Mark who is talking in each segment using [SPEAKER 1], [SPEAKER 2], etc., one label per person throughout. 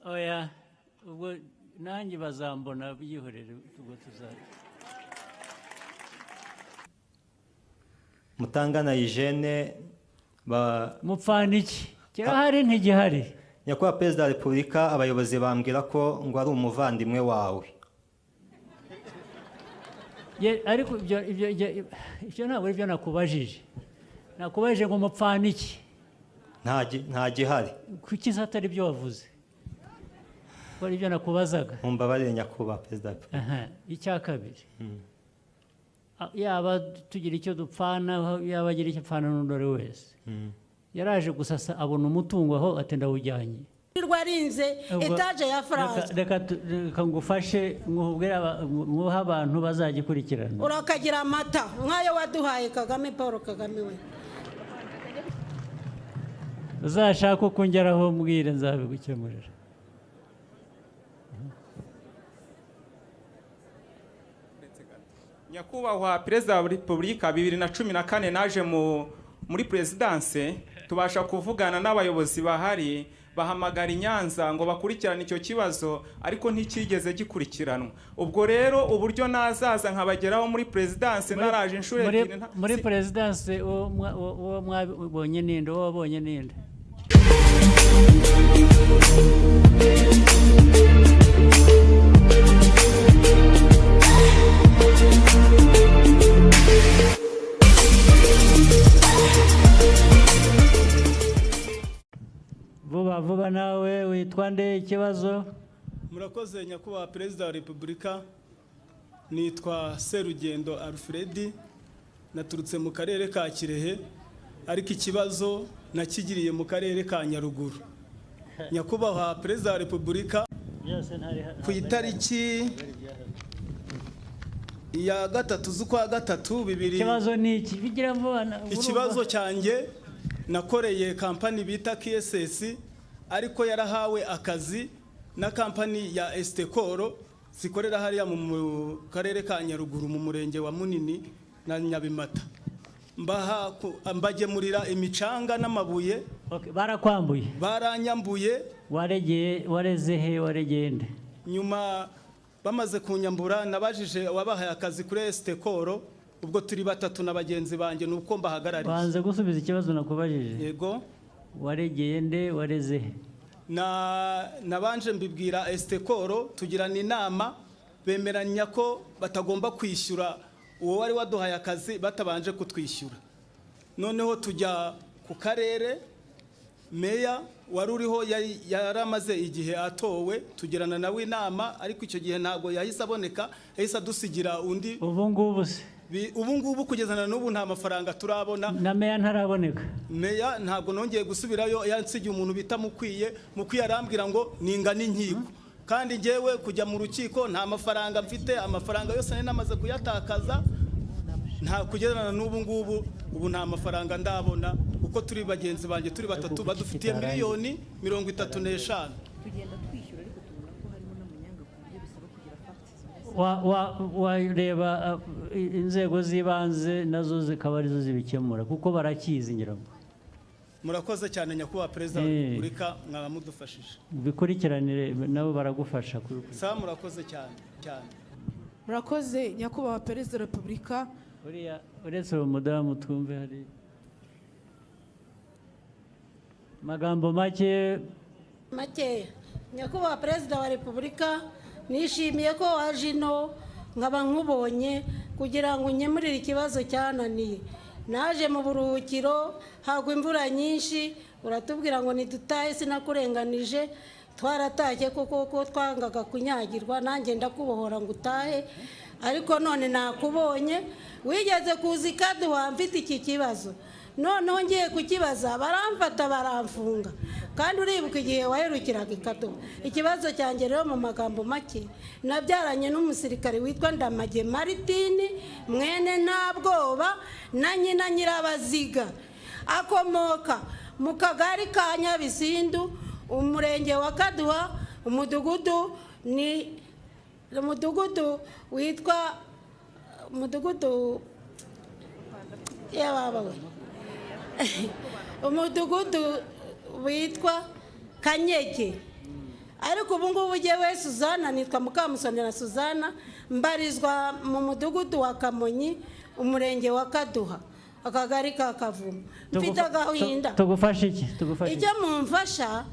[SPEAKER 1] Oya, ubwo nanjye bazambona, byihorere, ubwo tuzajya.
[SPEAKER 2] Mutangana Eugene ba.
[SPEAKER 1] Mupfana iki? Kirahari, ntigihari?
[SPEAKER 2] Nyakubahwa Perezida wa Repubulika, abayobozi bambwira ko ngo ari umuvandimwe wawe.
[SPEAKER 1] Ariko ibyo ntabwo ari byo nakubajije. Nakubajije ngo mupfana iki?
[SPEAKER 2] Nta gihari.
[SPEAKER 1] Kuki se atari byo wavuze, ko ari byo nakubazaga?
[SPEAKER 2] Mumbabarire, Nyakubahwa Perezida wa Repubulika.
[SPEAKER 1] Aha, icya kabiri, yaba tugira icyo dupfana, yaba agira icyo apfana n'undi ari wese, yaraje gusasa abona umutungo aho, ati ndawujyanye.
[SPEAKER 3] Rwarinze
[SPEAKER 1] Ubwo
[SPEAKER 3] etaje ya France.
[SPEAKER 1] Reka ngufashe, nkubwire nguhe abantu bazagikurikirana.
[SPEAKER 3] Urakagira amata nk'ayo waduhaye, Kagame, Paul Kagame we.
[SPEAKER 1] Uzashaka uko ungeraho mbwire, nzabigukemurira.
[SPEAKER 4] Nyakubahwa Perezida wa Repubulika, 2014 naje muri perezidanse, tubasha kuvugana n'abayobozi bahari, bahamagara i Nyanza ngo bakurikirane icyo kibazo, ariko ntikigeze gikurikiranwa. Ubwo rero uburyo nazaza nkabageraho muri perezidanse, naraje inshuro ebyiri
[SPEAKER 1] Muri perezidanse, uwo mwabonye ninde? Uwo wabonye ninde? Vuba vuba, nawe witwa nde? Ikibazo?
[SPEAKER 5] Murakoze, Nyakubahwa Perezida wa Repubulika. Nitwa Serugendo Alfred, naturutse mu karere ka Kirehe, ariko ikibazo nakigiriye mu karere ka Nyaruguru. Nyakubahwa Perezida wa Repubulika,
[SPEAKER 1] Byose ntari.
[SPEAKER 5] ku itariki ya 3 z'ukwa gatatu bibiri
[SPEAKER 1] Ikibazo ni iki? Bigira vuba
[SPEAKER 5] Ikibazo cyanjye, nakoreye kampani bita KSS, ariko yarahawe akazi na kampani ya Estekoro zikorera hariya mu karere ka Nyaruguru, mu murenge wa Munini na Nyabimata. Mbaha mbagemurira imicanga n'amabuye.
[SPEAKER 1] Okay, barakwambuye?
[SPEAKER 5] Baranyambuye.
[SPEAKER 1] Waregeye, wareze he? Waregeye nde?
[SPEAKER 5] Nyuma bamaze kunyambura, nabajije wabahaye akazi kuri Estekoro. Ubwo turi batatu na bagenzi banjye, ni uko mbahagarariye.
[SPEAKER 1] Banze gusubiza ikibazo nakubajije.
[SPEAKER 5] Yego.
[SPEAKER 1] Waregeye nde? Wareze he?
[SPEAKER 5] Nabanje mbibwira Estekoro, tugirana inama, bemeranya ko batagomba kwishyura uwo wari waduhaye akazi batabanje kutwishyura. Noneho tujya ku karere, meya wari uriho yari amaze igihe atowe, tugirana nawe inama, ariko icyo gihe ntabwo yahise aboneka, yahise adusigira undi.
[SPEAKER 1] Ubu ngubu se?
[SPEAKER 5] Ubu ngubu kugeza na n'ubu nta mafaranga turabona.
[SPEAKER 1] Na meya ntaraboneka?
[SPEAKER 5] Meya ntabwo nongeye gusubirayo, yansigiye umuntu bita Mukwiye. Mukwiye arambwira ngo ningana inkiko, kandi njyewe kujya mu rukiko nta mafaranga mfite. Amafaranga yose nari namaze kuyatakaza. Nta kugererana n'ubu ngubu, ubu nta mafaranga ndabona. Uko turi bagenzi banjye turi batatu, badufitiye miliyoni 35.
[SPEAKER 6] Tugenda twishyura, ariko tubona ko harimo n'amanyanga, ku buryo bisaba kugira facts zinoze.
[SPEAKER 1] Wareba inzego z'ibanze, nazo zikaba arizo zibikemura, kuko barakizi, ngira ngo.
[SPEAKER 5] Murakoze cyane, Nyakubahwa Perezida wa Repubulika, mwaba mudufashije.
[SPEAKER 1] Bikurikiranire, nabo baragufasha kubikurikirana.
[SPEAKER 5] Sawa, murakoze cyane cyane.
[SPEAKER 7] Murakoze, Nyakubahwa Perezida wa Repubulika.
[SPEAKER 1] Uriya, uretse uwo mudamu, twumve hari magambo make.
[SPEAKER 3] Makeya. Nyakubahwa Perezida wa Repubulika, nishimiye ko waje ino nkaba nkubonye kugira ngo unkemurire ikibazo cyananiye. Naje mu buruhukiro, hagwa imvura nyinshi, uratubwira ngo ntidutahe. Sinakurenganije, twaratashye kuko kuko twangaga kunyagirwa. Nanjye ndakubohora ngo utahe, ariko none nakubonye. Wigeze kuza ikaduha mfite iki kibazo, noneho ngiye kukibaza baramfata baramfunga. Kandi uribuka igihe waherukiraga ikaduha. Ikibazo cyanjye rero mu magambo make, nabyaranye n'umusirikare witwa Ndamage Maritini, mwene Ntabwoba na nyina Nyirabaziga, akomoka mu kagari ka Nyabisindu, umurenge wa Kaduha, umudugudu ni umudugudu witwa umudugudu yababa we, umudugudu witwa Kanyege. Ariko ubu ngubu jyewe Suzana, nitwa Mukamusonera Suzana, mbarizwa mu mudugudu wa Kamonyi, umurenge wa Kaduha, akagari ka Kavumu. Mfite agahinda.
[SPEAKER 1] Tugufashe iki? Tugufashe iki?
[SPEAKER 3] Icyo mumfasha,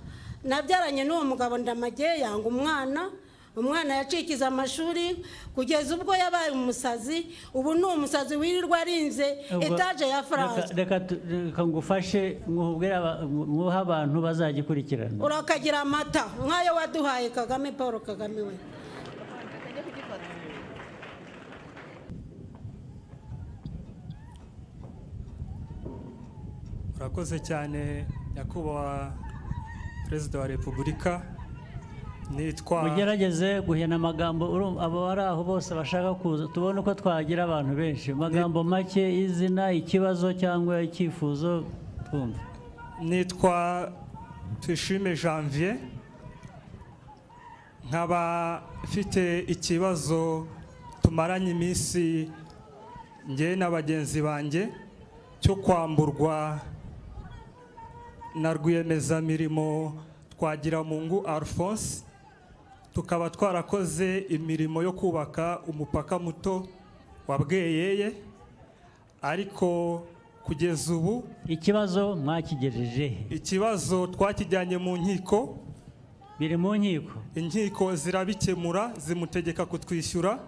[SPEAKER 3] nabyaranye n'uwo mugabo Ndamage, yanga umwana. Umwana yacikize amashuri kugeza ubwo yabaye umusazi. Ubu ni umusazi wirirwa arinze etaje ya France.
[SPEAKER 1] Reka ngufashe, nkubwire nguhe abantu bazagikurikirana.
[SPEAKER 3] Urakagira amata nk'ayo waduhaye, Kagame, Paul Kagame we.
[SPEAKER 8] Urakoze cyane, nyakubahwa Perezida wa Repubulika. Nitwa
[SPEAKER 1] Mugerageze guhina amagambo. Abo bari aho bose bashaka kuza, tubone uko twagira abantu benshi. Amagambo make, izina, ikibazo cyangwa icyifuzo, twumve.
[SPEAKER 8] Nitwa Tuyishime Janvier, nkaba mfite ikibazo tumaranye iminsi njye na bagenzi banjye cyo kwamburwa na rwiyemezamirimo Twagiramungu Alphonse, tukaba twarakoze imirimo yo kubaka umupaka muto wa Bweyeye, ariko kugeza ubu
[SPEAKER 1] Ikibazo mwakigejeje he?
[SPEAKER 8] Ikibazo twakijyanye mu nkiko.
[SPEAKER 1] Biri mu nkiko?
[SPEAKER 8] Inkiko zirabikemura, zimutegeka kutwishyura,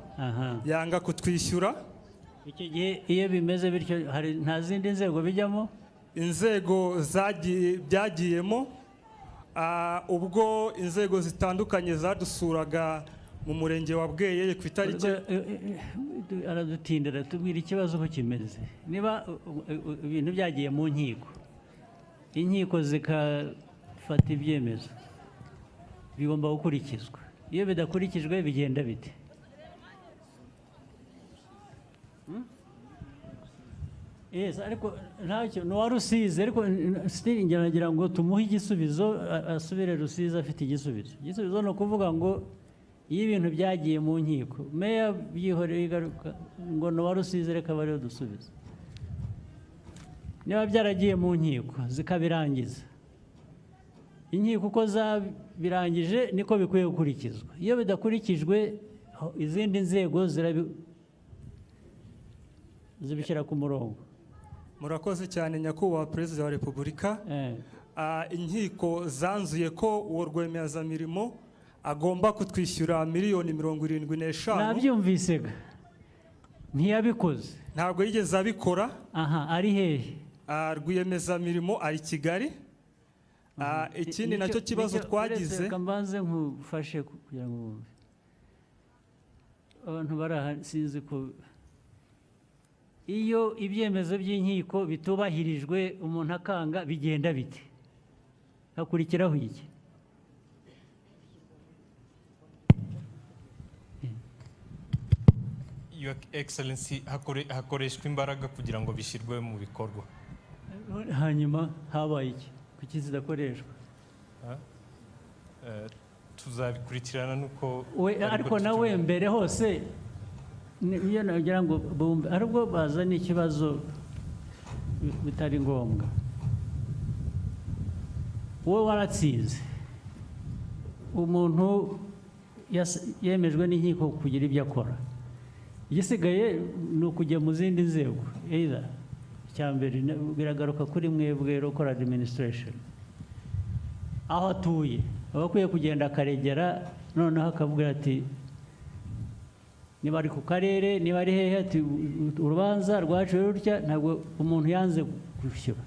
[SPEAKER 8] yanga kutwishyura.
[SPEAKER 1] Icyo gihe iyo bimeze bityo, hari nta zindi nzego bijyamo?
[SPEAKER 8] Inzego zagiye byagiyemo, ubwo inzego zitandukanye zadusuraga mu murenge wa Bweyeye ku itariki
[SPEAKER 1] Aradutindira. Tubwira ikibazo uko kimeze. Niba ibintu byagiye mu nkiko, inkiko zikafata ibyemezo, bigomba gukurikizwa. Iyo bidakurikijwe bigenda bite? Yes, ariko ntacyo ni uwa Rusizi, ariko still ngira ngo tumuhe igisubizo, asubire Rusizi afite igisubizo. Igisubizo ni ukuvuga ngo iyo ibintu byagiye mu nkiko, meya byihoreye, igaruka ngo ni uwa Rusizi, reka bariho dusubize. Niba byaragiye mu nkiko zikabirangiza, inkiko uko zabirangije niko bikwiye gukurikizwa. Iyo bidakurikijwe, izindi nzego zibishyira ku murongo.
[SPEAKER 8] Murakoze cyane, nyakubahwa Perezida wa Repubulika. Inkiko zanzuye ko uwo rwiyemezamirimo agomba kutwishyura miliyoni 75.
[SPEAKER 1] Nabyumvise ga. Ntiyabikoze?
[SPEAKER 8] Ntabwo yigeze abikora.
[SPEAKER 1] Aha ari hehe?
[SPEAKER 8] Rwiyemezamirimo ari i Kigali. Ikindi nacyo kibazo twagize
[SPEAKER 1] Reka mbanze nkufashe kugira ngo wumve. Abantu bari aha, sinzi ko iyo ibyemezo by'inkiko bitubahirijwe, umuntu akanga, bigenda bite? Hakurikiraho iki?
[SPEAKER 9] Your Excellency, hakoreshwa imbaraga kugira ngo bishyirwe mu bikorwa.
[SPEAKER 1] Hanyuma habaye iki? Kuki zidakoreshwa?
[SPEAKER 9] Tuzabikurikirana nuko
[SPEAKER 1] We
[SPEAKER 9] aribwo
[SPEAKER 1] ariko nawe
[SPEAKER 9] tubyumva.
[SPEAKER 1] Mbere hose iyo nagira ngo bumve, aribwo bazana ikibazo bitari ngombwa. Wowe waratsinze, umuntu yemejwe n'inkiko kugira ibyo akora, igisigaye ni ukujya mu zindi nzego. Either icya mbere biragaruka kuri mwebwe local administration aho atuye, aba akwiye kugenda akaregera, noneho akavuga ati niba ari ku karere, niba ari hehe, ati urubanza rwaciwe rutya, ntabwo umuntu yanze kwishyura.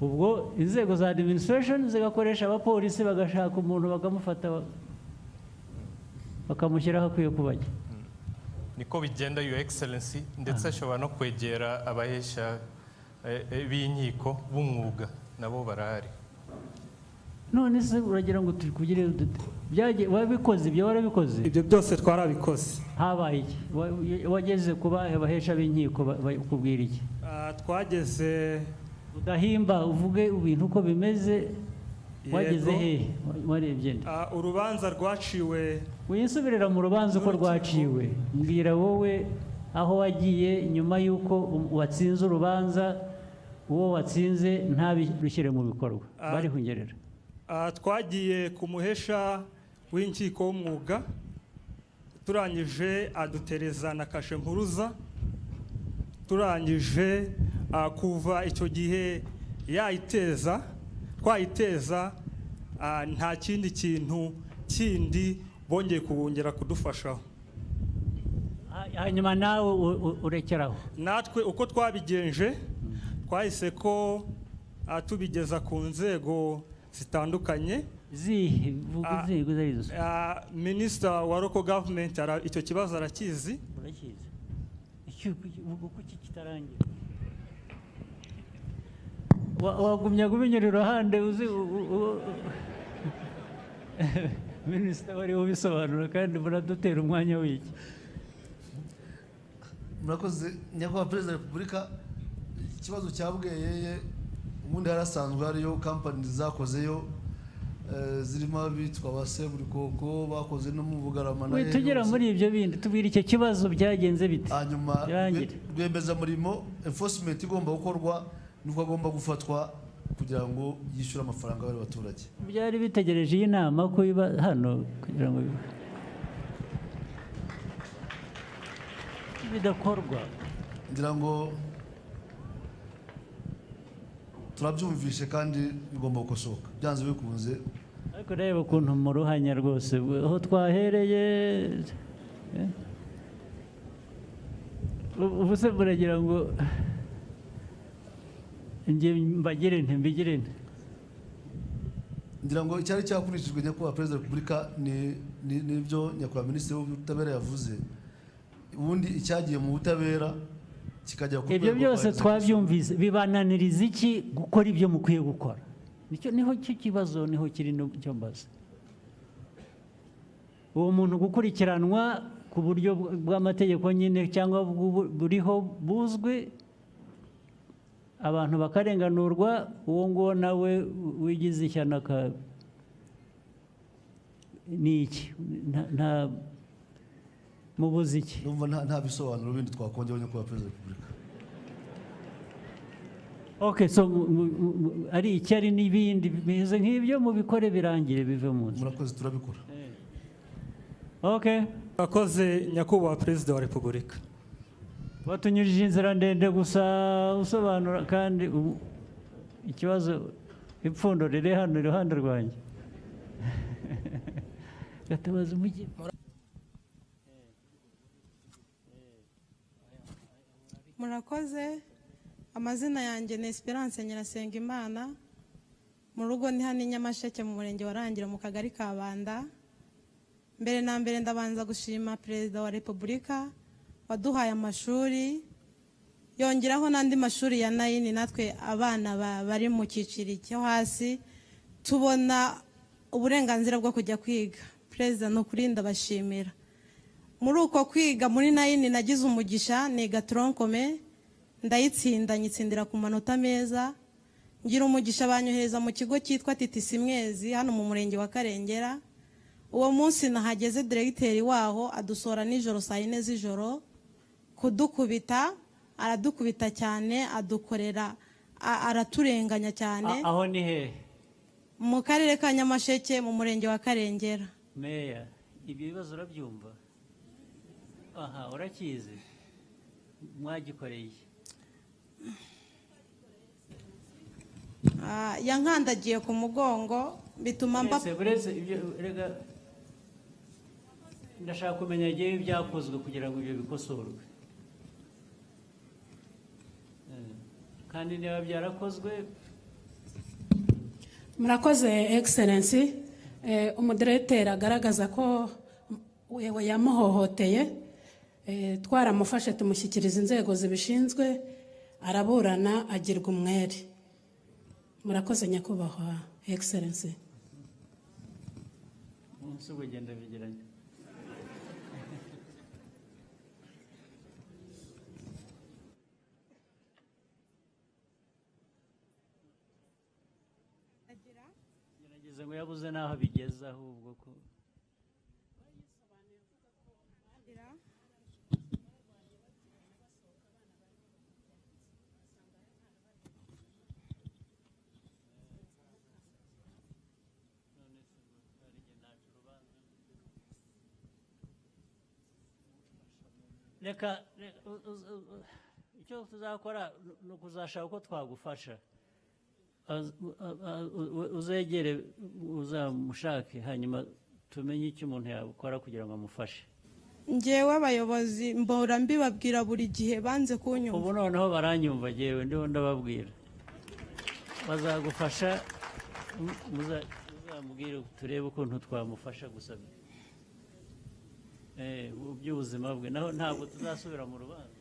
[SPEAKER 1] Ubwo inzego za administration zigakoresha abapolisi, bagashaka umuntu, bakamufata, bakamushyira aho akwiye kuba ajya.
[SPEAKER 9] Niko bigenda, Your Excellency, ndetse ashobora no kwegera abahesha b'inkiko b'umwuga, nabo barahari.
[SPEAKER 1] None se uragira ngo tukugire dute? Wabikoze ibyo? Warabikoze?
[SPEAKER 8] Ibyo byose twarabikoze.
[SPEAKER 1] Habaye iki? Wageze ku bahe bahesha b'inkiko, bakubwira iki?
[SPEAKER 8] Twageze
[SPEAKER 1] Udahimba, uvuge ibintu uko bimeze. Wageze
[SPEAKER 8] Yego.
[SPEAKER 1] hehe? Warebye nde?
[SPEAKER 8] Urubanza rwaciwe
[SPEAKER 1] Winsubirira mu rubanza uko
[SPEAKER 8] n'urukiko.
[SPEAKER 1] rwaciwe. Mbwira wowe aho wagiye nyuma y'uko watsinze urubanza, uwo watsinze ntabishyire mu bikorwa. Barihungerera.
[SPEAKER 8] Twagiye ku muhesha w'inkiko w'umwuga, turangije adutereza na kashe mpuruza. Turangije kuva icyo gihe yayiteza twayiteza, nta kindi kintu kindi bongeye kubongera kudufashaho.
[SPEAKER 1] Hanyuma nawe urekeraho?
[SPEAKER 8] Natwe uko twabigenje, twahise ko tubigeza ku nzego zitandukanye.
[SPEAKER 1] Zihe? Vuga inzego izo arizo.
[SPEAKER 8] Minisita wa local government icyo kibazo arakizi.
[SPEAKER 1] Urakizi? Ubu kuki kitarangira? Wagumya kubinyura iruhande, uzi minisita wari ubisobanura, kandi muradutera umwanya w'iki?
[SPEAKER 10] Murakoze, Nyakubahwa Perezida wa Repubulika. Ikibazo cya Bweyeye, ubundi harasanzwe hariyo kampani zakozeyo, zirimo abitwa ba Seburikoko, bakoze no mu Bugarama na
[SPEAKER 1] Tugera
[SPEAKER 10] hose.
[SPEAKER 1] muri ibyo bindi, tubwira icyo kibazo byagenze bite?
[SPEAKER 10] Hanyuma
[SPEAKER 1] Birangire.
[SPEAKER 10] Rwiyemezamirimo, enforcement igomba gukorwa nuko agomba gufatwa kugira ngo yishyure amafaranga y'abari baturage.
[SPEAKER 1] Byari bitegereje iyi nama ko iba hano kugira ngo bidakorwa.
[SPEAKER 10] Ngira ngo turabyumvishe kandi bigomba gukosoka byanze bikunze.
[SPEAKER 1] Ariko reba ukuntu mu ruhanya rwose aho twahereye, eh? Ubu se muragira ngo njye mbagire nte, mbigire nte?
[SPEAKER 10] Ngira ngo icyari cyakurikijwe, Nyakubahwa Perezida wa Repubulika, ni nibyo Nyakubahwa Minisitiri w'Ubutabera yavuze. Ubundi icyagiye mu butabera kikajya ku
[SPEAKER 1] Ibyo
[SPEAKER 10] rwego
[SPEAKER 1] byose
[SPEAKER 10] rwa execution.
[SPEAKER 1] twabyumvise. Bibananiriza iki gukora ibyo mukwiye gukora? Nicyo niho cyo kibazo, niho kiri nicyo mbaza. Uwo muntu gukurikiranwa ku buryo bw'amategeko nyine cyangwa buriho buzwi, abantu bakarenganurwa, uwo nguwo nawe wigize ishyano ni iki? Nta mubuze iki?
[SPEAKER 10] Ndumva nta bisobanuro bindi twakongeraho, Nyakubahwa Perezida wa Repubulika.
[SPEAKER 1] Okay, so ari icyari n'ibindi bimeze nk'ibyo, mubikore birangire bive mu nzira.
[SPEAKER 10] Murakoze, turabikora.
[SPEAKER 1] Okay.
[SPEAKER 8] Murakoze, Nyakubahwa Perezida wa Repubulika.
[SPEAKER 1] Watunyujije inzira ndende gusa usobanura, kandi ikibazo ipfundo riri hano iruhande rwanjye. Gatabazi umujyi.
[SPEAKER 11] Murakoze. Amazina yanjye ni Esperance Nyirasengimana. Mu rugo ni hano i Nyamasheke, mu murenge wa Rangiro, mu kagari ka Banda. Mbere na mbere ndabanza gushima Perezida wa Repubulika waduhaye amashuri, yongeraho n'andi mashuri ya nine. Natwe abana bari mu cyiciro cyo hasi tubona uburenganzira bwo kujya kwiga. Perezida, ni ukuri ndabashimira. Muri uko kwiga muri nine nagize umugisha niga tronc commun ndayitsinda, nyitsindira ku manota meza. Ngira umugisha banyohereza mu kigo cyitwa TTC Mwezi hano mu murenge wa Karengera. Uwo munsi nahageze, diregiteri waho adusohora nijoro saa 4 z'ijoro kudukubita, aradukubita cyane, adukorera araturenganya cyane.
[SPEAKER 1] Aho ni hehe?
[SPEAKER 11] Mu karere ka Nyamasheke, mu murenge wa Karengera.
[SPEAKER 1] Meya, ibyo bibazo urabyumva? Aha urakizi, mwagikoreye iki?
[SPEAKER 11] Yankandagiye ku mugongo bituma mba
[SPEAKER 1] Buretse ibyo, rega ndashaka kumenya igihe byakozwe kugira ngo ibyo bikosorwe. Kandi niba byarakozwe.
[SPEAKER 12] Murakoze, Excellency. Umudiregiteri agaragaza ko wewe yamuhohoteye. Twaramufashe tumushyikiriza inzego zibishinzwe, araburana agirwa umwere. Murakoze, Nyakubahwa Excellency.
[SPEAKER 1] Umunsi ugenda bigeranye. Gerageza ngo yabuze n'aho bigeze ahubwo ko Reka icyo tuzakora ni ukuzashaka uko twagufasha. Uzegere uzamushake, hanyuma tumenye icyo umuntu yakora kugira ngo amufashe.
[SPEAKER 11] Ngewe abayobozi mbora mbibabwira buri gihe, banze kunyumva.
[SPEAKER 1] Ubu noneho baranyumva, jyewe ndiho ndababwira, bazagufasha. Uzamubwire turebe ukuntu twamufasha gusa mu by'ubuzima bwe, naho ntabwo tuzasubira mu rubanza.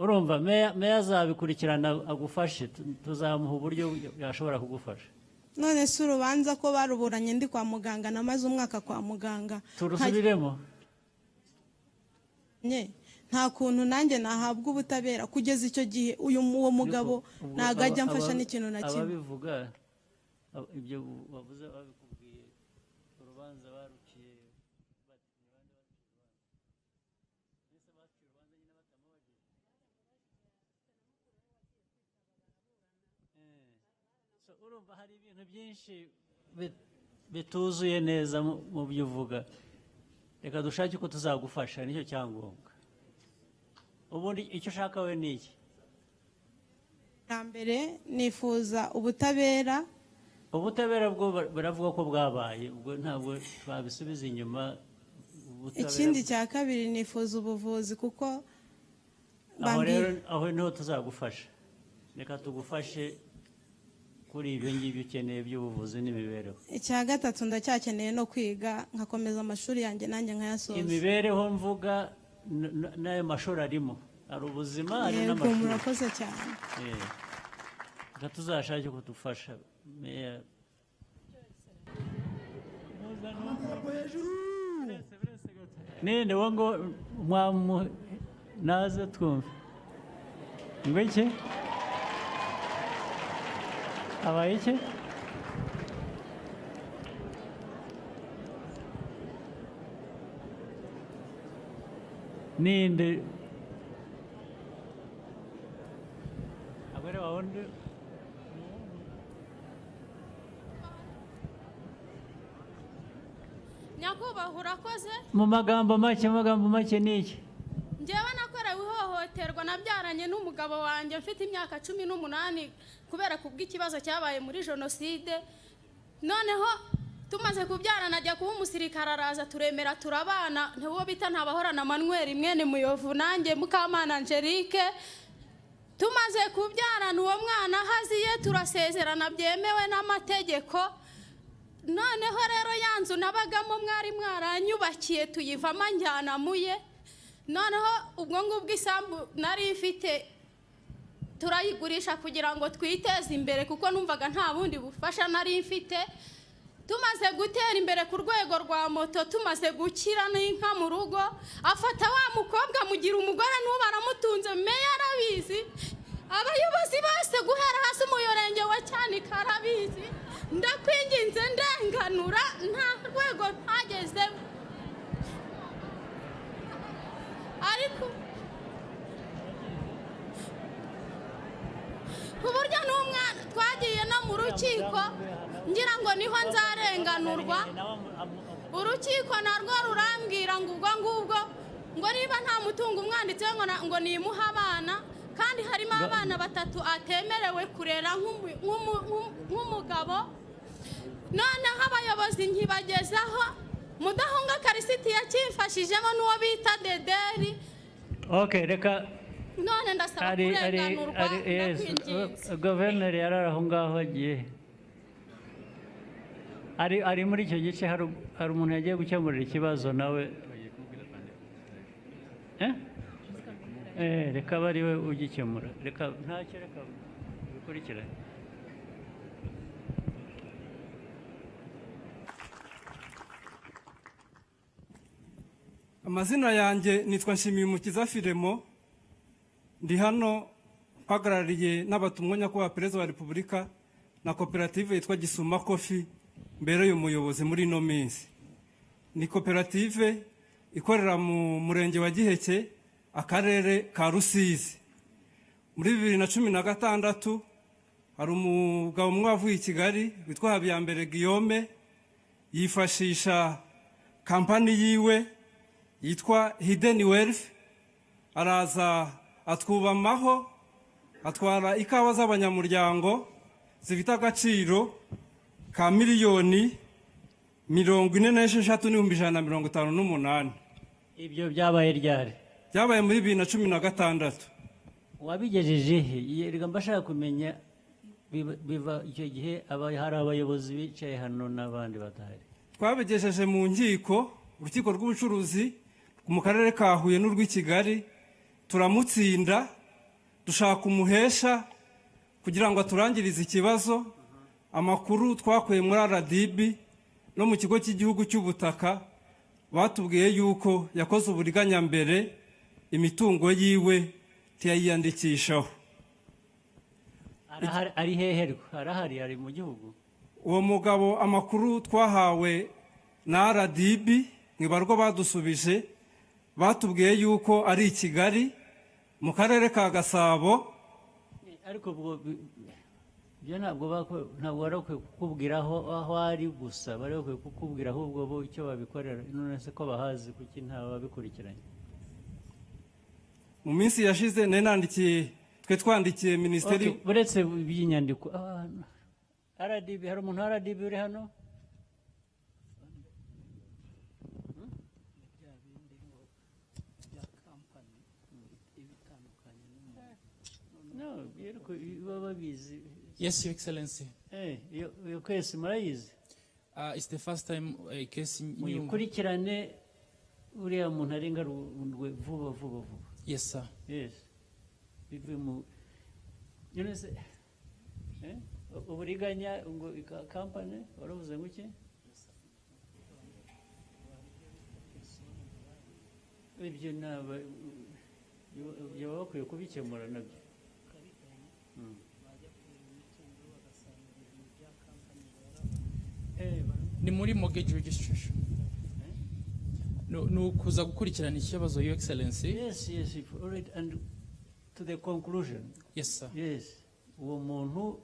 [SPEAKER 1] Urumva, meya azabikurikirana agufashe, tuzamuha uburyo yashobora kugufasha.
[SPEAKER 11] None se urubanza ko baruburanye ndi kwa muganga, namaze umwaka kwa muganga?
[SPEAKER 1] Turusubiremo?
[SPEAKER 11] Nye, nta kuntu nanjye nahabwa ubutabera kugeza icyo gihe? Uyu uwo mugabo
[SPEAKER 1] Ubwo
[SPEAKER 11] ntabwo ajya amfasha n'ikintu na kimwe.
[SPEAKER 1] Ababivuga ibyo bavuze babikubwiye, urubanza baruciye bate? Ni bande baciye urubanza? Mbese baciye urubanza nyine batamubajije? So urumva hari ibintu byinshi bituzuye neza mu byo uvuga. Reka dushake uko tuzagufasha, nicyo cyangombwa. Ubundi icyo ushaka we ni iki?
[SPEAKER 11] Bwa mbere nifuza ubutabera.
[SPEAKER 1] Ubutabera bwo baravuga ko bwabaye, ubwo ntabwo twabisubiza inyuma. Ubutabera.
[SPEAKER 11] Ikindi cya kabiri, nifuza ubuvuzi kuko
[SPEAKER 1] Aho
[SPEAKER 11] bambwiye
[SPEAKER 1] rero aho niho tuzagufasha. Reka tugufashe kuri ibyo ngibyo ukeneye by'ubuvuzi n'imibereho.
[SPEAKER 11] Icya gatatu, ndacyakeneye no kwiga nkakomeza amashuri yanjye, nanjye nkayasoza.
[SPEAKER 1] Imibereho mvuga n'ayo mashuri arimo, hari ubuzima, hari
[SPEAKER 11] Yego.
[SPEAKER 1] n'amashuri.
[SPEAKER 11] Murakoze cyane.
[SPEAKER 1] Reka tuzashake kudufasha, meya. Ninde wo ngo mwamu naze twumve ngo iki abaye iki? Ninde abagore wundi?
[SPEAKER 13] Nyakubahwa, urakoze.
[SPEAKER 1] Mu magambo make, mu magambo make, ni iki?
[SPEAKER 13] Njyewe nakorewe ihohoterwa, nabyaranye n'umugabo wanjye mfite imyaka 18 kubera kubw'ikibazo cyabaye muri jenoside. Noneho tumaze kubyarana ajya kuba umusirikare, araza turemera turabana. Ntiwo bita Ntabahorana Manuel mwene Muyovu, nanjye Mukamana Angelique. Tumaze kubyarana uwo mwana haziye, turasezerana byemewe n'amategeko. Noneho rero ya nzu nabagamo mwari mwaranyubakiye tuyivamo, njyana muye. Noneho ubwo ngubwo isambu nari mfite turayigurisha kugira ngo twiteze imbere, kuko numvaga nta bundi bufasha nari mfite. Tumaze gutera imbere ku rwego rwa moto, tumaze gukira n'inka mu rugo, afata wa mukobwa amugira umugore, n'ubu aramutunze. Meya arabizi, abayobozi bose guhera hasi, umurenge wa Cyanika arabizi. Ndakwinginze ndenganura, nta rwego ntagezemo, ariko ku buryo n'umwana twagiye no mu rukiko ngira ngo niho nzarenganurwa. Urukiko narwo rurambwira ngo ubwo ngubwo ngo niba nta mutungo umwanditseho ngo nimuhe abana, kandi harimo abana batatu atemerewe kurera nk'umugabo. Noneho abayobozi nkibagezaho, Mudahunga Karisiti yakimfashijemo n'uwo bita Dederi.
[SPEAKER 1] Okay, reka
[SPEAKER 13] None ndasaba
[SPEAKER 1] ari ari
[SPEAKER 13] kurenganurwa,
[SPEAKER 1] ari, yes.
[SPEAKER 13] ndakwinginze.
[SPEAKER 1] Guverineri yari aho ngaho agiye, ari muri icyo gice, hari umuntu yagiye gukemurira ikibazo nawe. Eh? Reka abe ari we ugikemura, reka ntacyo, reka bikurikirane.
[SPEAKER 8] Amazina yanjye nitwa Nshimiyumukiza Firemo. Ndi hano mpagarariye n'abatumwa nyakubahwa Perezida wa Repubulika na koperative yitwa Gisuma Coffee mbereye umuyobozi muri ino minsi. Ni koperative ikorera mu murenge wa Giheke, akarere ka Rusizi. Muri 2016 hari umugabo umwe wavuye i Kigali witwa Habiyambere Guillaume, yifashisha kampani yiwe. yitwa Hidden Wealth, araza atwubamaho, atwara ikawa z'abanyamuryango zifite agaciro ka 46,158,000.
[SPEAKER 1] Ibyo byabaye ryari?
[SPEAKER 8] Byabaye muri 2016.
[SPEAKER 1] Wabigejeje he? Yerega mba ashaka kumenya biva icyo gihe hari abayobozi bicaye hano n'abandi badahari.
[SPEAKER 8] Twabigejeje mu nkiko, urukiko rw'ubucuruzi mu karere ka Huye n'urw'i Kigali, turamutsinda. Dushaka umuhesha kugira ngo aturangirize ikibazo. Amakuru twakuye muri RDB no mu kigo cy'igihugu cy'ubutaka, batubwiye yuko yakoze uburiganya mbere, imitungo yiwe ntiyayiyandikishaho.
[SPEAKER 1] Arahari, ari hehe? Ariko arahari, ari mu gihugu?
[SPEAKER 8] Uwo mugabo, amakuru twahawe na RDB mu ibarwa badusubije, batubwiye yuko ari i Kigali mu karere ka Gasabo.
[SPEAKER 1] Ariko ubwo ibyo ntabwo bari bakwiye kukubwira aho ari gusa, bari bakwiye kukubwira ahubwo bo icyo babikorera. None se ko bahazi, kuki nta babikurikiranye?
[SPEAKER 8] Mu minsi yashize nari nandikiye, twe twandikiye minisiteri.
[SPEAKER 1] Okay, uretse iby'inyandiko, RDB, hari umuntu wa RDB uri hano? No, ariko baba babizi.
[SPEAKER 14] Yes, Your Excellency.
[SPEAKER 1] Iyo case murayizi?
[SPEAKER 14] It's the first time a case new.
[SPEAKER 1] Muyikurikirane, uriya muntu arenganurwe vuba vuba vuba.
[SPEAKER 14] Yes, sir.
[SPEAKER 1] Yes, bive mu none se, uburiganya ngo kampani waravuze ngo iki? Ibyo naba ibyo baba bakwiye kubikemura nabyo.
[SPEAKER 14] Ni muri mortgage registration. No, ni ukuza gukurikirana ikibazo, Your Excellency.
[SPEAKER 1] Yes, if, all right, and to the conclusion.
[SPEAKER 14] Yes, sir.
[SPEAKER 1] Yes, uwo muntu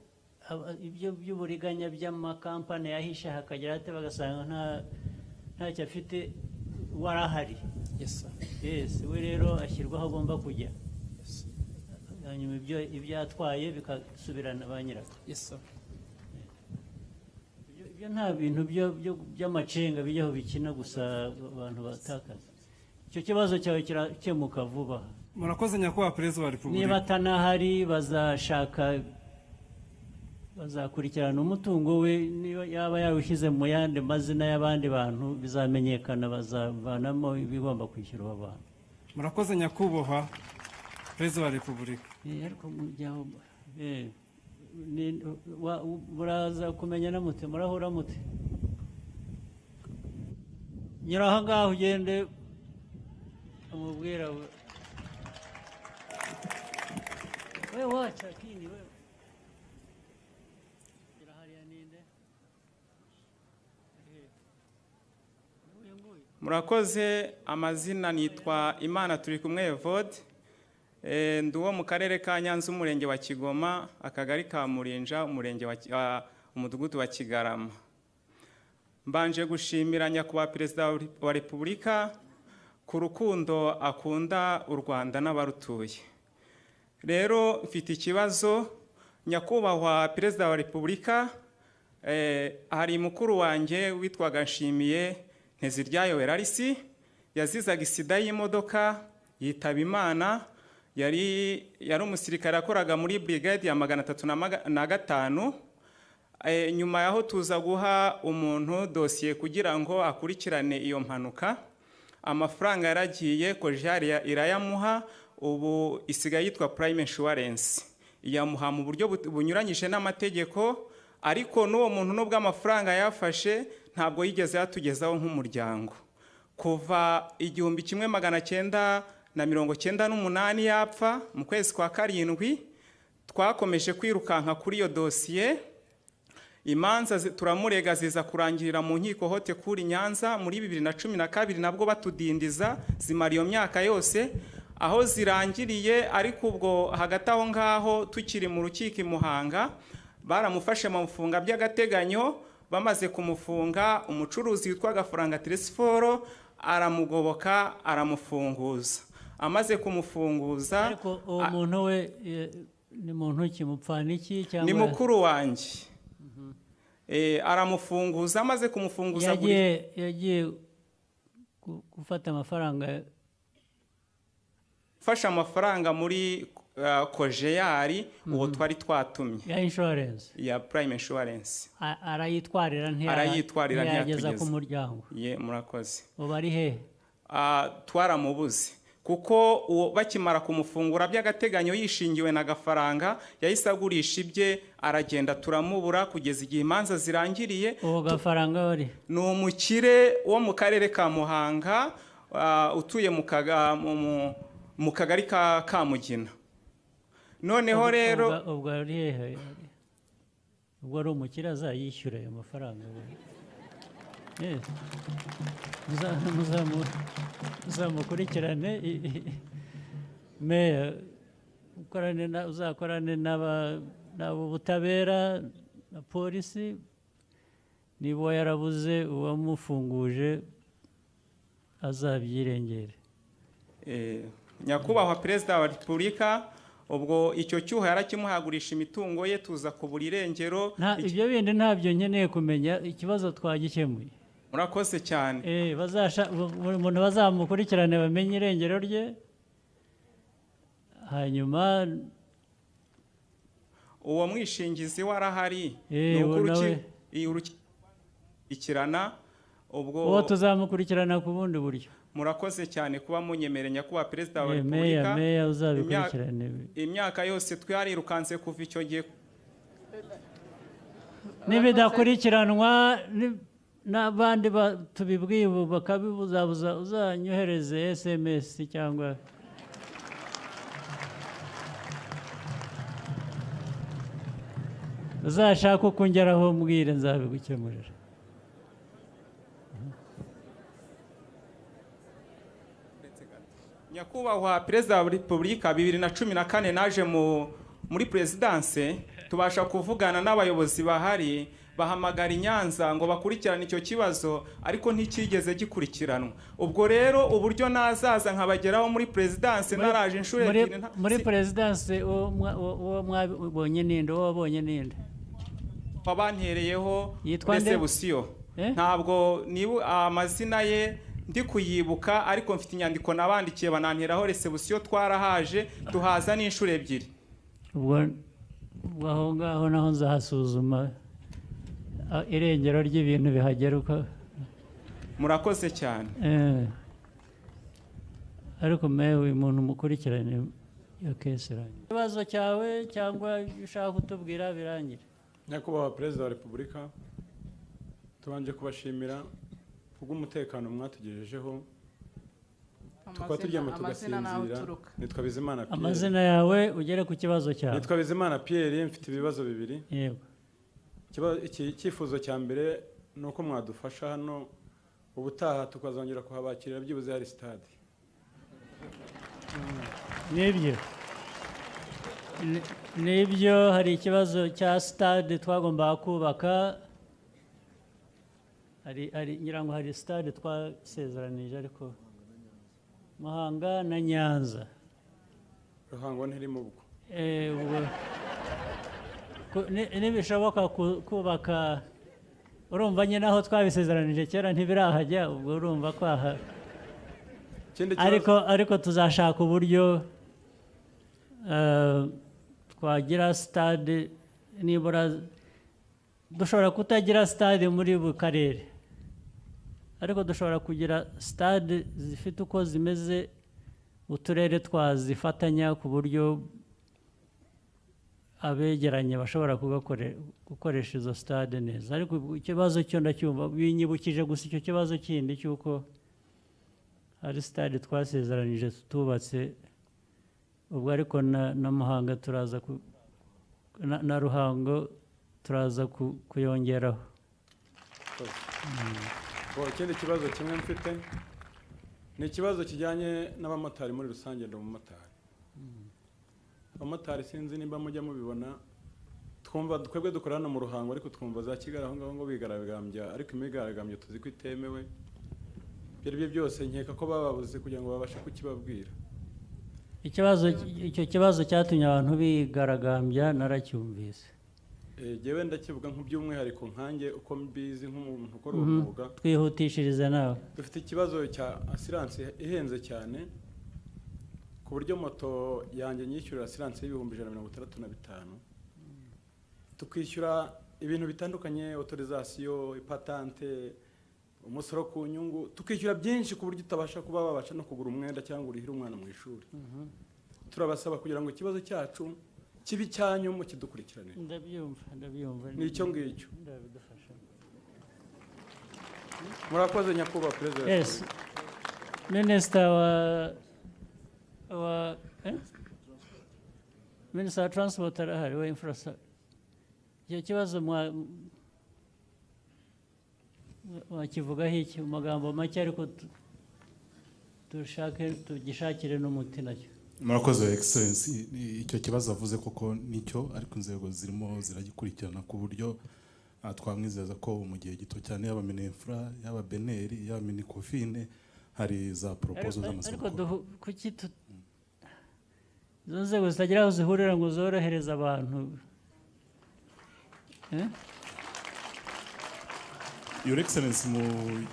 [SPEAKER 1] ibyo by'uburiganya by'amakampani yahishe hakagera ate, bagasanga ntacyo afite, warahari.
[SPEAKER 14] Yes, sir.
[SPEAKER 1] Yes, we rero ashyirwa aho agomba kujya, hanyuma ibyo yatwaye bikasubirana ba nyirabyo.
[SPEAKER 14] Yes, sir.
[SPEAKER 1] Ibyo nta bintu by'amacenga bijyaho bikina gusa abantu batakaza. Icyo kibazo cyawe kirakemuka vuba.
[SPEAKER 8] Murakoze, nyakubahwa Perezida wa Repubulika.
[SPEAKER 1] Niba atanahari, bazashaka, bazakurikirana umutungo we. Niba yaba yawushyize mu yandi mazina y'abandi bantu, bizamenyekana, bazavanamo ibigomba kwishyurwa abantu.
[SPEAKER 8] Murakoze, nyakubahwa Perezida wa Repubulika.
[SPEAKER 1] Ariko mujyaho, muraza kumenya mute, murahura mute? Nyura aho ngaho ugende umubwira we wacha kini we. Gira hariya ninde?
[SPEAKER 4] Murakoze. Amazina nitwa Imana turi kumwe Evode. Ndi uwo mu karere ka Nyanza, umurenge wa Kigoma, akagari ka Murinja, umurenge wa umudugudu wa Kigarama. Mbanje gushimira nyakubahwa Perezida wa Repubulika ku rukundo akunda u Rwanda n'abarutuye. Rero mfite ikibazo, nyakubahwa Perezida wa Repubulika. Hari mukuru wanjye witwaga Nshimiye Nteziryayo Werarisi, yazizaga isida y'imodoka yitaba Imana. Yari umusirikare, yakoraga muri brigade ya 305. Nyuma yaho tuza guha umuntu dosiye kugira ngo akurikirane iyo mpanuka. Amafaranga yaragiye, Kojari irayamuha, ubu isigaye yitwa Prime Insurance, iyamuha mu buryo bunyuranyije n'amategeko. Ariko n'uwo muntu, nubwo amafaranga yafashe, ntabwo yigeze yatugezaho nk'umuryango. Kuva 1998 yapfa mu kwezi kwa karindwi, twakomeje kwirukanka kuri iyo dosiye. Imanza turamurega, ziza kurangirira mu nkiko haute cour Nyanza muri 2012, nabwo batudindiza, zimara iyo myaka yose aho zirangiriye. Ariko ubwo hagati aho ngaho, tukiri mu rukiko i Muhanga, baramufashe bamufunga by'agateganyo. Bamaze kumufunga, umucuruzi witwa Gafaranga Teresiforo aramugoboka, aramufunguza. Amaze kumufunguza,
[SPEAKER 1] Ariko uwo muntu we ni muntu ki? Mupfana iki cyangwa?
[SPEAKER 4] Ni mukuru wanjye. Aramufunguza, amaze kumufunguza
[SPEAKER 1] Yagiye gufata amafaranga?
[SPEAKER 4] Gufasha amafaranga muri Kojeyari, uwo twari twatumye.
[SPEAKER 1] Ya insurance?
[SPEAKER 4] Ya Prime Insurance.
[SPEAKER 1] Arayitwarira,
[SPEAKER 4] Arayitwarira,
[SPEAKER 1] ntiyageza ku
[SPEAKER 4] ntiyatugeza.
[SPEAKER 1] muryango?
[SPEAKER 4] Ye, murakoze.
[SPEAKER 1] Ubu ari hehe?
[SPEAKER 4] Ah, twaramubuze, kuko uwo bakimara kumufungura by'agateganyo yishingiwe na Gafaranga, yahise agurisha ibye aragenda, turamubura kugeza igihe imanza zirangiriye.
[SPEAKER 1] Uwo Gafaranga wari?
[SPEAKER 4] Ni umukire wo mu karere ka Muhanga, utuye mu kagari ka Kamugina. Noneho rero
[SPEAKER 1] Ubwo ari hehe? Ubwo ari umukire, azayishyura ayo mafaranga. Muzamukurikirane. Meya, uzakorane n'abo butabera na polisi. Niba uwo yarabuze uwamufunguje, azabyirengere.
[SPEAKER 4] Nyakubahwa Perezida wa Repubulika, ubwo icyo cyuho yarakimuhagurisha imitungo ye, tuza kubura irengero.
[SPEAKER 1] Nta ibyo bindi ntabyo nkeneye kumenya, ikibazo twagikemuye.
[SPEAKER 4] Murakoze cyane.
[SPEAKER 1] Buri muntu bazamukurikirane, bamenye irengero rye, hanyuma
[SPEAKER 4] Uwo mwishingizi we arahari.
[SPEAKER 1] Eh,
[SPEAKER 4] Ni uko
[SPEAKER 1] uwo nawe.
[SPEAKER 4] Urukurikirana ubwo
[SPEAKER 1] Uwo tuzamukurikirana ku bundi buryo.
[SPEAKER 4] Murakoze cyane kuba munyemereye, nyakubahwa Perezida wa
[SPEAKER 1] Meya,
[SPEAKER 4] Repubulika.
[SPEAKER 1] meya, uzabikurikirane.
[SPEAKER 4] Imyaka yose twarirukanse kuva icyo gihe.
[SPEAKER 1] Nibidakurikiranwa n'abandi tubibwiye ubu bakabibuzabuza, uzanyohereze SMS cyangwa uzashaka uko ungeraho mbwire, nzabigukemurira.
[SPEAKER 4] Nyakubahwa Perezida wa Repubulika, 2014 naje muri perezidanse, tubasha kuvugana n'abayobozi bahari, bahamagara i Nyanza ngo bakurikirane icyo kibazo, ariko ntikigeze gikurikiranwa. Ubwo rero uburyo nazaza nkabageraho muri perezidanse, naraje inshuro ebyiri
[SPEAKER 1] Muri perezidanse, uwo mwabonye ninde? Uwo wabonye ninde?
[SPEAKER 4] Wabantereyeho
[SPEAKER 1] Yitwa nde?
[SPEAKER 4] resebusiyo. Ntabwo niba amazina ye ndi kuyibuka, ariko mfite inyandiko nabandikiye bananteraho resebusiyo. Twarahaje, tuhaza n'inshuro ebyiri.
[SPEAKER 1] Ubwo aho ngaho naho nzahasuzuma irengero ry'ibintu bihagera uko.
[SPEAKER 4] Murakoze cyane.
[SPEAKER 1] Ariko mewe, uyu muntu mukurikirane iyo case irangira. Ikibazo cyawe cyangwa ibyo ushaka kutubwira birangire.
[SPEAKER 15] Nyakubahwa Perezida wa Repubulika, tubanje kubashimira kubw'umutekano mwatugejejeho, tukaba turyama
[SPEAKER 6] Amazina n'aho
[SPEAKER 15] tugasinzira.
[SPEAKER 6] uturuka.
[SPEAKER 15] Nitwa Bizimana Pierre.
[SPEAKER 1] Amazina yawe, ugere ku kibazo cyawe.
[SPEAKER 15] Nitwa Bizimana Pierre, mfite ibibazo bibiri.
[SPEAKER 1] Yego.
[SPEAKER 15] Iki icyifuzo cya mbere ni uko mwadufasha hano ubutaha tukazongera kuhabakirira byibuze hari sitade.
[SPEAKER 1] Nibyo. Nibyo, hari ikibazo cya stade twagombaga kubaka. Hari ngira ngo hari stade twasezeranije, ariko Muhanga na Nyanza.
[SPEAKER 15] Ruhango ntirimo ubwo.
[SPEAKER 1] Ubwo nibishoboka kubaka, urumva nyine aho twabisezeranije kera ntibirahajya, ubwo urumva kwaha.
[SPEAKER 15] Ikindi kibazo-
[SPEAKER 1] Ariko tuzashaka uburyo twagira stade. Nibura dushobora kutagira stade muri buri karere, ariko dushobora kugira stade zifite uko zimeze, uturere twazifatanya ku buryo abegeranye bashobora gukoresha izo stade neza. Ariko ikibazo cyo ndacyumva, binyibukije gusa icyo kibazo kindi cy'uko hari stade twasezeranije tutubatse ubwo. Ariko na Muhanga turaza na Ruhango turaza kuyongeraho.
[SPEAKER 15] Bo, ikindi kibazo kimwe mfite ni ikibazo kijyanye n'abamotari muri rusange. Ndi umumotari. Abamotari, sinzi nimba mujya mubibona. Twumva twebwe dukora hano mu Ruhango, ariko twumva za Kigali aho ngaho ngo bigaragambya, ariko imyigaragambyo tuzi ko itemewe. Ibyo ari byo byose, nkeka ko bababuze kugira ngo babashe kukibabwira.
[SPEAKER 1] Ikibazo, icyo kibazo cyatumye abantu bigaragambya naracyumvise.
[SPEAKER 15] Jyewe ndakivuga nk'by'umwihariko nkanjye uko mbizi nk'umuntu ukora uwo mwuga.
[SPEAKER 1] Twihutishirize nawe.
[SPEAKER 15] Dufite ikibazo cya assurance ihenze cyane, ku buryo moto yanjye nyishyurira assurance y'ibihumbi 165, tukishyura ibintu bitandukanye, autorisation, ipatante, umusoro ku nyungu, tukishyura byinshi ku buryo utabasha kuba wabasha no kugura umwenda cyangwa urihire umwana mu ishuri. Turabasaba kugira ngo ikibazo cyacu kibe icyanyu, mukidukurikiranire.
[SPEAKER 1] Ndabyumva, ndabyumva.
[SPEAKER 15] Ni icyo ngicyo.
[SPEAKER 1] Ndabidufasha.
[SPEAKER 15] Murakoze, Nyakubahwa Perezida wa Repubulika.
[SPEAKER 1] Minisita wa Minisita wa Transport arahari, wa infrastructure. Icyo kibazo wakivugaho iki mu magambo make, ariko dushake tugishakire n'umuti nacyo?
[SPEAKER 16] Murakoze, Excellence. Icyo kibazo avuze koko nicyo, ariko inzego zirimo ziragikurikirana ku buryo twamwizeza ko mu gihe gito cyane, yaba MININFRA, yaba BNR, yaba MINECOFIN, hari za proposal z'amasoko.
[SPEAKER 1] Ariko kuki izo nzego zitagira aho zihurira ngo zorohereze abantu? Eh?
[SPEAKER 16] Your Excellence, mu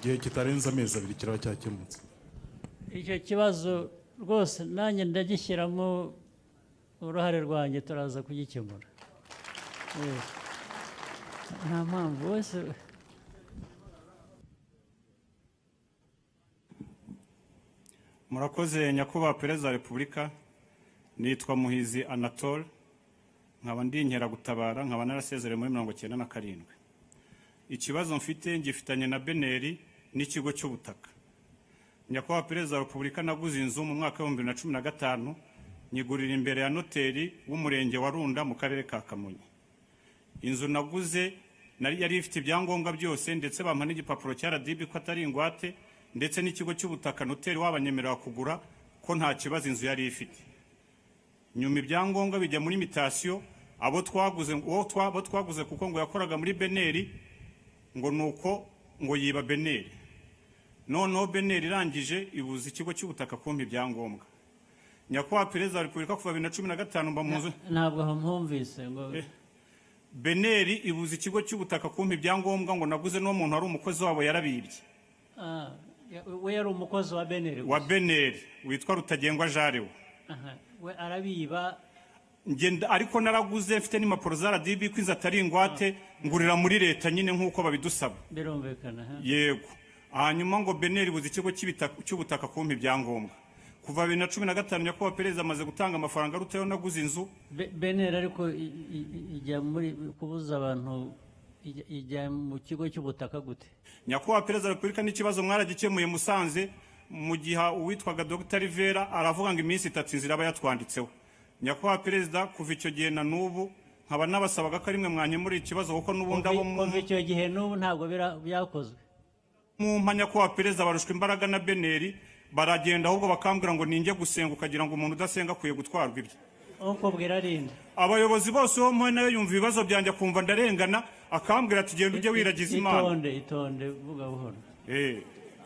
[SPEAKER 16] gihe kitarenze amezi 2 kiraba cyakemutse.
[SPEAKER 1] Icyo kibazo rwose nanjye ndagishyiramo uruhare rwanjye, turaza kugikemura. Nta mpamvu wese.
[SPEAKER 17] Murakoze, Nyakubahwa Perezida wa Repubulika. Nitwa Muhizi Anatole, nkaba ndi inkeragutabara, nkaba narasezerewe muri 97. Ikibazo mfite ngifitanye na BNR n'ikigo cy'ubutaka. Nyakubahwa Perezida wa Repubulika, naguze inzu mu mwaka wa 2015, nyigurira imbere ya noteri w'umurenge wa Runda mu karere ka Kamonyi. Inzu naguze nari yari ifite ibyangombwa byose, ndetse bampa n'igipapuro cya RDB ko atari ingwate, ndetse n'ikigo cy'ubutaka, noteri wabanyemerera kugura, ko nta kibazo inzu yari ifite. Nyuma ibyangombwa bijya muri mutation, abo twaguze, uwo abo twaguze, kuko ngo yakoraga muri BNR, ngo nuko ngo yiba BNR. Noneho BNR irangije ibuza ikigo cy'ubutaka kumpa ibyangombwa. Nyakubahwa Perezida wa Repubulika, kuva 2015 mba mu nzu.
[SPEAKER 1] Ntabwo aho mpumvise ngo.
[SPEAKER 17] BNR ibuza ikigo cy'ubutaka kumpa ibyangombwa, ngo naguze n'uwo muntu wari umukozi wabo yarabibye.
[SPEAKER 1] Ah, we yari umukozi wa BNR?
[SPEAKER 17] Wa BNR witwa Rutagengwa Jarewe.
[SPEAKER 1] Aha, we arabiba?
[SPEAKER 17] Ngenda, ariko naraguze mfite n'impapuro za RDB ko inzu atari ingwate, ngurira muri leta nyine nk'uko babidusaba.
[SPEAKER 1] Birumvikana, ha?
[SPEAKER 17] Yego. Hanyuma ngo BNR ibuza ikigo cy'ubutaka kumpa ibyangombwa kuva 2015. Nyakubahwa Perezida, amaze gutanga amafaranga arutayo naguze inzu.
[SPEAKER 1] BNR ariko ijya muri kubuza abantu, ijya mu kigo cy'ubutaka gute?
[SPEAKER 17] Nyakubahwa Perezida wa Repubulika, n'ikibazo mwaragikemuye Musanze, mu gihe uwitwaga Dr Rivera aravuga ngo iminsi 3 inzira aba yatwanditseho. Nyakubahwa Perezida, kuva icyo gihe na n'ubu nkaba nabasabaga ko ari mwe mwanyemurira ikibazo, kuko n'ubundi abo
[SPEAKER 1] Kuva icyo gihe n'ubu ntabwo byakozwe?
[SPEAKER 17] Mu nyakubahwa Perezida, barushwa imbaraga na BNR, baragenda ahubwo bakambwira ngo ninjye gusenga, ukagira ngo umuntu udasenga akwiye gutwarwa ibye.
[SPEAKER 1] Ukubwira arinda?
[SPEAKER 17] Abayobozi bose uwo mpuye nawe yumva ibibazo byanjye, akumva ndarengana, akambwira ati: "Genda ujye wiragiza Imana."
[SPEAKER 1] Itonde, itonde, vuga buhoro.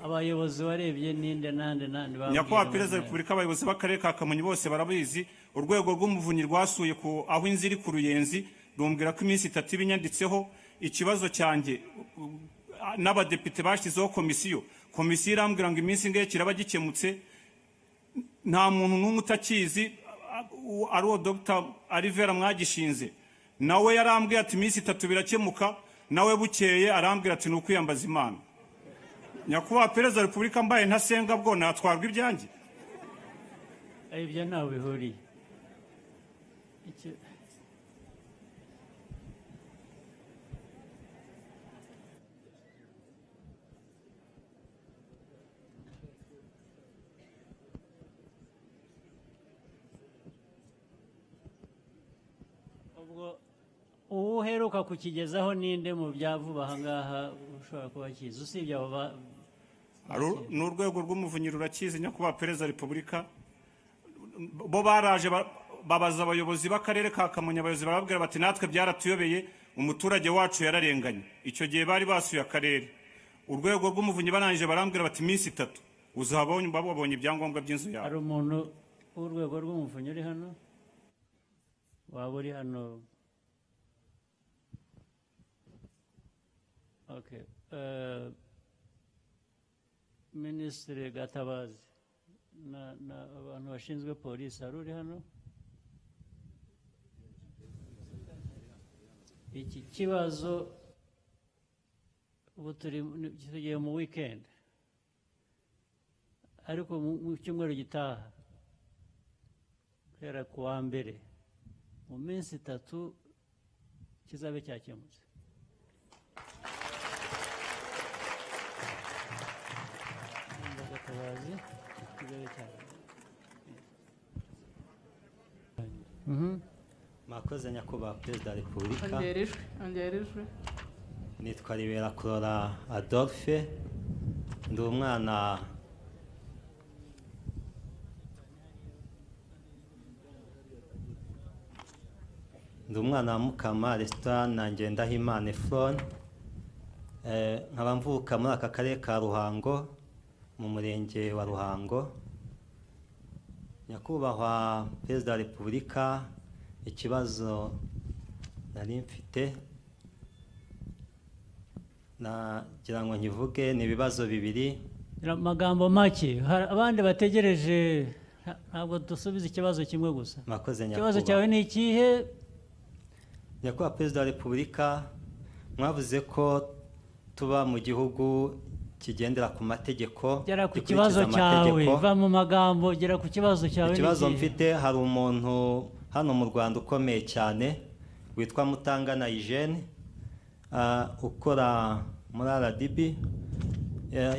[SPEAKER 1] Abayobozi warebye ninde, nande, nande babwira?
[SPEAKER 17] Nyakubahwa Perezida wa Repubulika, abayobozi b'akarere ka Kamonyi bose barabizi. Urwego rw'Umuvunyi rwasuye ku aho inzu iri ku Ruyenzi, rumbwira ko iminsi 3 iba inyanditseho. Ikibazo cyanjye n'abadepite bashyizeho komisiyo, komisiyo irambwira ngo iminsi ingahe kiraba gikemutse. Nta muntu n'umwe utakizi, ari uwo Dr Alivera mwagishinze, nawe yarambwiye ati iminsi 3 birakemuka. Nawe bukeye arambwira ati ni ukwiyambaza Imana. Nyakubahwa Perezida wa Repubulika, mbaye ntasenga bwo natwarwa ibyanjye?
[SPEAKER 1] Ibyo ntawe bihuriye. Ubwo uwo uheruka kukigezaho ninde mu bya vuba aha ngaha ushobora kuba akizi, usibye abo
[SPEAKER 17] Ni urwego rw'Umuvunyi rurakizi, Nyakubahwa Perezida wa Repubulika. Bo baraje. babaza abayobozi b'akarere ka Kamonyi, abayobozi barababwira bati natwe byaratuyobeye, umuturage wacu yararenganye. Icyo gihe bari basuye akarere, urwego rw'umuvunyi barangije barambwira bati iminsi 3 uzaba wabonye ibyangombwa by'inzu yawe.
[SPEAKER 1] Hari umuntu w'urwego rw'umuvunyi uri hano? Waba uri hano? Okay. Minisitiri Gatabazi na abantu bashinzwe polisi, hari uri hano? Iki kibazo ubu tugiye mu weekend, ariko mu cyumweru gitaha guhera ku wa mbere mu minsi 3 kizabe cyakemutse. Gatabazi kizabe cyakemutse.
[SPEAKER 2] Mwakoze nyakubahwa Perezida wa Repubulika.
[SPEAKER 7] Ongera ijwi.
[SPEAKER 2] Nitwa Ribera Kurora Adolphe, ndi umwana wa Mukama Resitora na Ngendahimana Efron. Nkaba mvuka muri aka karere ka Ruhango mu murenge wa Ruhango. Nyakubahwa Perezida wa Repubulika, ikibazo nari mfite nagira ngo nkivuge, ni ibibazo bibiri.
[SPEAKER 1] Amagambo make, abandi bategereje, ntabwo dusubiza ikibazo kimwe gusa.
[SPEAKER 2] Mwakoze nyakubahwa.
[SPEAKER 1] Ikibazo cyawe ni ikihe?
[SPEAKER 2] Nyakubahwa Perezida wa Repubulika, mwavuze ko tuba mu gihugu kigendera ku mategeko.
[SPEAKER 1] Gera ku kibazo cyawe, va mu magambo, gera ku kibazo cyawe.
[SPEAKER 2] Ikibazo mfite, hari umuntu hano mu Rwanda ukomeye cyane witwa Mutangana Eugene, ukora muri RDB.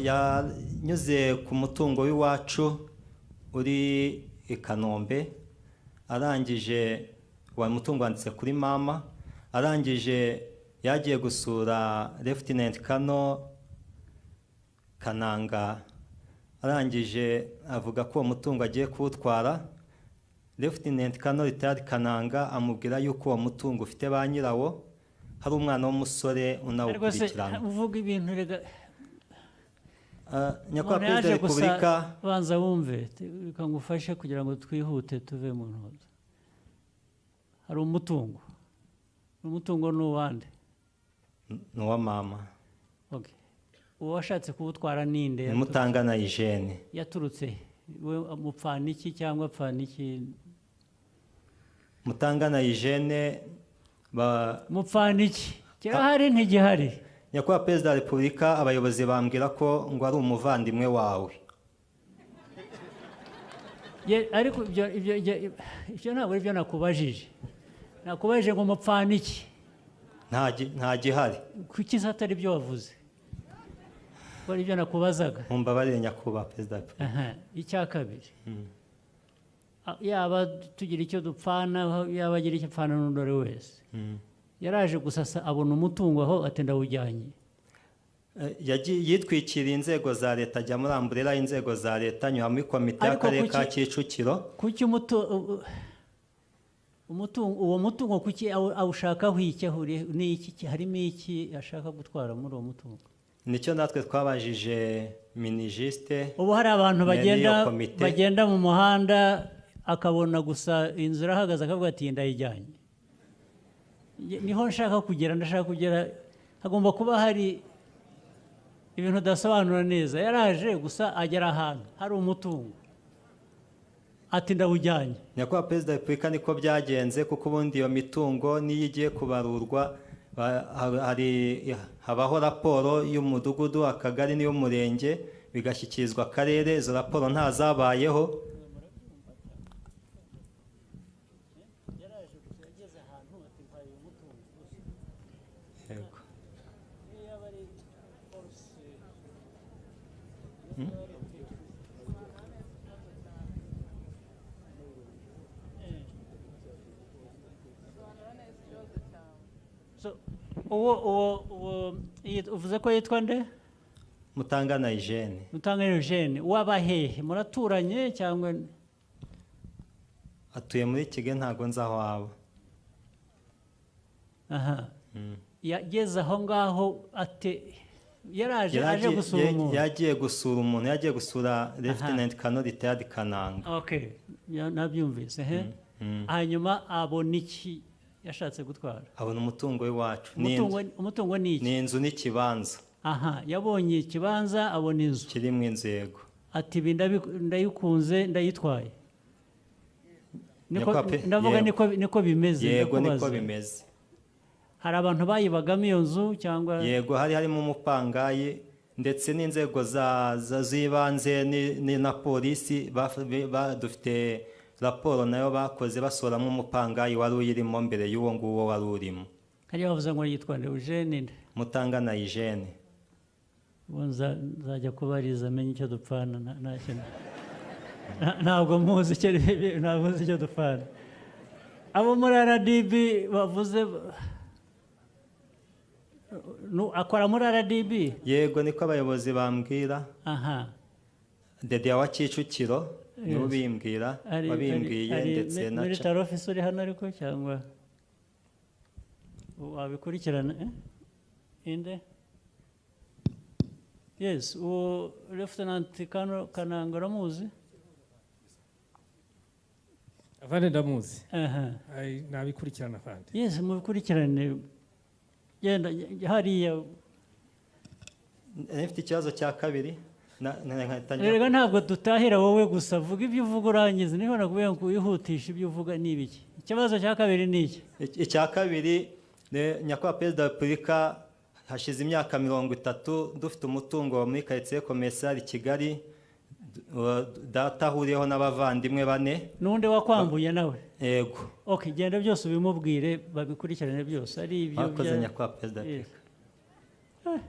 [SPEAKER 2] Yanyuze ku mutungo w'iwacu uri i Kanombe, arangije wa mutungo wanditse kuri mama, arangije yagiye gusura Lieutenant Kano Kananga, arangije avuga ko uwo mutungo agiye kuwutwara. Lieutenant Kano Retired Kananga amubwira yuko uwo mutungo ufite ba nyirawo, hari umwana w'umusore unawukurikirana.
[SPEAKER 1] Uvuga ibintu rega.
[SPEAKER 2] Nyakubahwa Perezida wa Repubulika,
[SPEAKER 1] banza wumve, reka ngufashe kugira ngo twihute tuve mu ntuza. Hari umutungo, umutungo ni uwande?
[SPEAKER 2] Ni uwa mama.
[SPEAKER 1] Okay. Uwo washatse kuwutwara ninde?
[SPEAKER 2] Mutangana Eugene.
[SPEAKER 1] Yaturutse we mupfana iki cyangwa apfana iki?
[SPEAKER 2] Mutangana Eugene
[SPEAKER 1] mupfana iki? Kirahari ntigihari?
[SPEAKER 2] Nyakubahwa Perezida wa Repubulika, abayobozi bambwira ko ngo ari umuvandimwe wawe.
[SPEAKER 1] Ariko ibyo ntabwo ari byo nakubajije. Nakubajije ngo mupfana iki?
[SPEAKER 2] Nta gihari.
[SPEAKER 1] Kuki atari byo wavuze? Ko ari byo nakubazaga.
[SPEAKER 2] Mumbabarire nyakubahwa Perezida wa Repubulika.
[SPEAKER 1] Icya kabiri, yaba tugira icyo dupfana, yaba agira icyo apfana n'undi ari wese, yaraje gusasa abona umutungo aho ati ndawujyanye.
[SPEAKER 2] Yitwikiriye inzego za leta, ajya muri amburera y'inzego za leta, anyura muri komite y'akarere ka Kicukiro.
[SPEAKER 1] Kuki uwo mutungo kuki awushakaho iki? Ahuriye n'iki? Harimo iki ashaka gutwara muri uwo mutungo?
[SPEAKER 2] Nicyo natwe twabajije minijiste.
[SPEAKER 1] Ubu hari abantu bagenda mu muhanda akabona gusa inzu irahagaze akavuga ati ndayijyanye. Niho nshaka kugera, ndashaka kugera, hagomba kuba hari ibintu udasobanura neza. Yaraje gusa agera ahantu hari umutungo ati ndawujyanye.
[SPEAKER 2] Nyakubahwa Perezida wa Repubulika, niko byagenze, kuko ubundi iyo mitungo niyo igiye kubarurwa habaho raporo y'umudugudu, akagari n'iy'umurenge, bigashyikirizwa akarere. Izo raporo ntazabayeho.
[SPEAKER 1] Uvuze ko yitwa nde?
[SPEAKER 2] Mutangana Eugene.
[SPEAKER 1] Mutangana Eugene, waba hehe? Muraturanye cyangwa?
[SPEAKER 2] Atuye muri Kigali, ntabwo nzi aho aba.
[SPEAKER 1] Aha, yageze aho ngaho ate? Yaraje aje gusura umuntu?
[SPEAKER 2] Yagiye gusura umuntu, yagiye gusura Lieutenant Colonel Retired Kananga.
[SPEAKER 1] Okay, nabyumvise he. Hanyuma abona iki yashatse gutwara?
[SPEAKER 2] Abona umutungo w'iwacu. Ni
[SPEAKER 1] Umutungo, umutungo ni iki?
[SPEAKER 2] Ni inzu n'ikibanza.
[SPEAKER 1] Aha, yabonye ikibanza, abona inzu.
[SPEAKER 2] Kirimo inzu, yego.
[SPEAKER 1] Ati: "Ibi ndayikunze, ndayitwaye." Niko ndavuga.
[SPEAKER 2] Yego.
[SPEAKER 1] Niko bimeze?
[SPEAKER 2] Yego, niko
[SPEAKER 1] Ndakubaza.
[SPEAKER 2] bimeze.
[SPEAKER 1] Hari abantu bayibagamo iyo nzu cyangwa?
[SPEAKER 2] Yego, hari harimo umupangayi, ndetse n'inzego z'ibanze na polisi dufite raporo nayo bakoze basoramo umupangayi wari uyirimo mbere y'uwo nguwo wari urimo.
[SPEAKER 1] Hariya bavuze ngo yitwa nde? Eugene nde?
[SPEAKER 2] Mutangana Eugene.
[SPEAKER 1] Ubu nzajya kubariza amenye icyo dupfana. Ntabwo muzi icyo, ntabwo muzi icyo dupfana. Abo muri RDB bavuze akora muri RDB?
[SPEAKER 2] Yego, niko abayobozi bambwira. Dede wa Kicukiro niwe ubimbwira, wabimbwiye, ndetse na
[SPEAKER 1] Military officer uri hano ariko cyangwa wabikurikirana, eh? Inde? Yes, uwo Lieutenant Kananga uramuzi?
[SPEAKER 18] Afande, ndamuzi.
[SPEAKER 1] Aha.
[SPEAKER 18] Ai, nabikurikirana, afande.
[SPEAKER 1] Yes, mubikurikirane. Genda hariya.
[SPEAKER 2] Mfite ikibazo cya kabiri nkatangira.
[SPEAKER 1] Erega ntabwo dutahira wowe gusa, vuga ibyo uvuga urangiza. Niba nakubwiye ngo wihutishe ibyo uvuga, ni ibiki? Ikibazo cya kabiri ni iki?
[SPEAKER 2] Icya kabiri, Nyakubahwa Perezida wa Repubulika, hashize imyaka 30 dufite umutungo muri Quartier Commercial Kigali, data ahuriyeho n'abavandimwe bane.
[SPEAKER 1] N'undi wakwambuye nawe?
[SPEAKER 2] Yego.
[SPEAKER 1] Okay, genda byose ubimubwire, babikurikirane byose, ari ibyo.
[SPEAKER 2] Mwakoze, Nyakubahwa Perezida wa Repubulika.